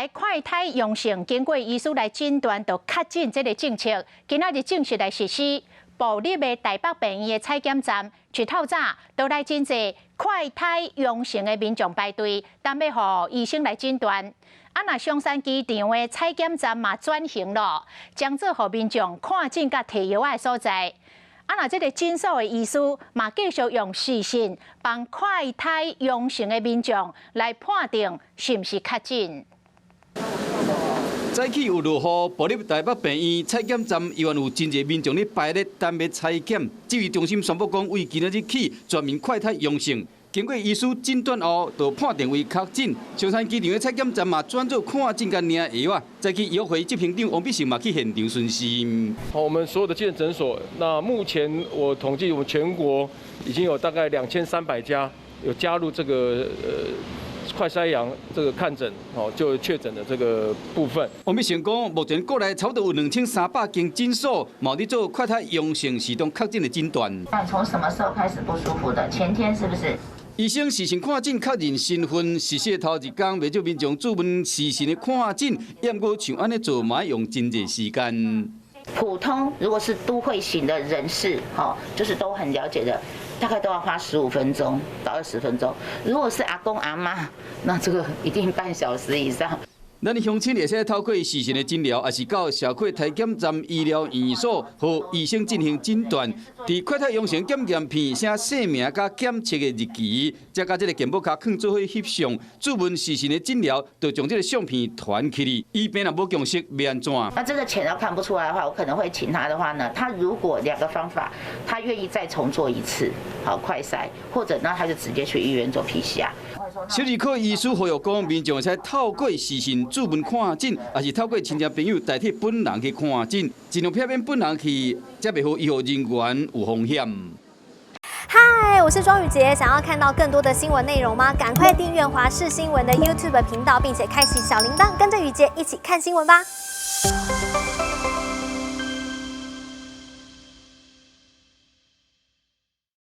來快篩陽性經過醫師來診斷，就確診這个政策，今仔日正式來實施。部立的台北病院的採檢站，一透早都來真濟快篩陽性的民眾排隊，等欲予醫生來診斷。啊，若松山機場的採檢站嘛轉型咯，將做予民眾看診佮提藥的所在。啊，若這个診所的醫師嘛繼續用視訊幫快篩陽性的民眾來判定是毋是確診。早起有落雨，部立台北病院採檢站依然有真濟民眾咧排咧等欲採檢。指揮中心宣布講，為今仔日起全民快篩陽性，經過醫師診斷後，就判定為確診。松山機場的採檢站嘛轉做看診佮領藥仔。早起醫藥會執行長王必勝嘛去現場巡視。好，我們所有的健診所，那目前我統計，我們全國已經有大概2300家有加入這個快篩陽這個看診，哦，就確診的這個部分。王必勝講，目前國內差不多有2300間診所，嘛佇做快篩陽性自動確診的診斷。那你從什麼時候開始不舒服的？前天是不是？醫生視訊看診確認身份，實施頭一工，袂少民眾諮問視訊的看診，毋過像按呢做，嘛欲用真濟時間。普通如果是都會型的人士，哈，就是都很了解的，大概都要花15分鐘到20分鐘。如果是阿公阿媽，那這個一定半小時以上。咱的鄉親會使透過視訊的診療，抑是到社區篩檢站醫療院所，予醫生進行診斷。佇快篩陽性檢驗片寫姓名佮檢測的日期，再佮這个健保卡囥做伙翕相，諮問視訊的診療，就將這个相片傳起去。醫病若無共識，欲按怎？那這個淺到看不出來的話，我可能會請他的話呢，他如果兩個方法，他願意再重做一次，好快篩，或者呢他就直接去醫院做 PCR。小兒科醫師呼籲講，民眾會使透過視訊諮問看診，抑是透過親戚朋友代替本人去看診，盡量避免本人去，才袂予醫護人員有風險。嗨，我是莊宇傑，想要看到更多的新聞內容嗎？趕快訂閱華視新聞的 YouTube 頻道，並且開啟小鈴鐺，跟着宇傑一起看新聞吧。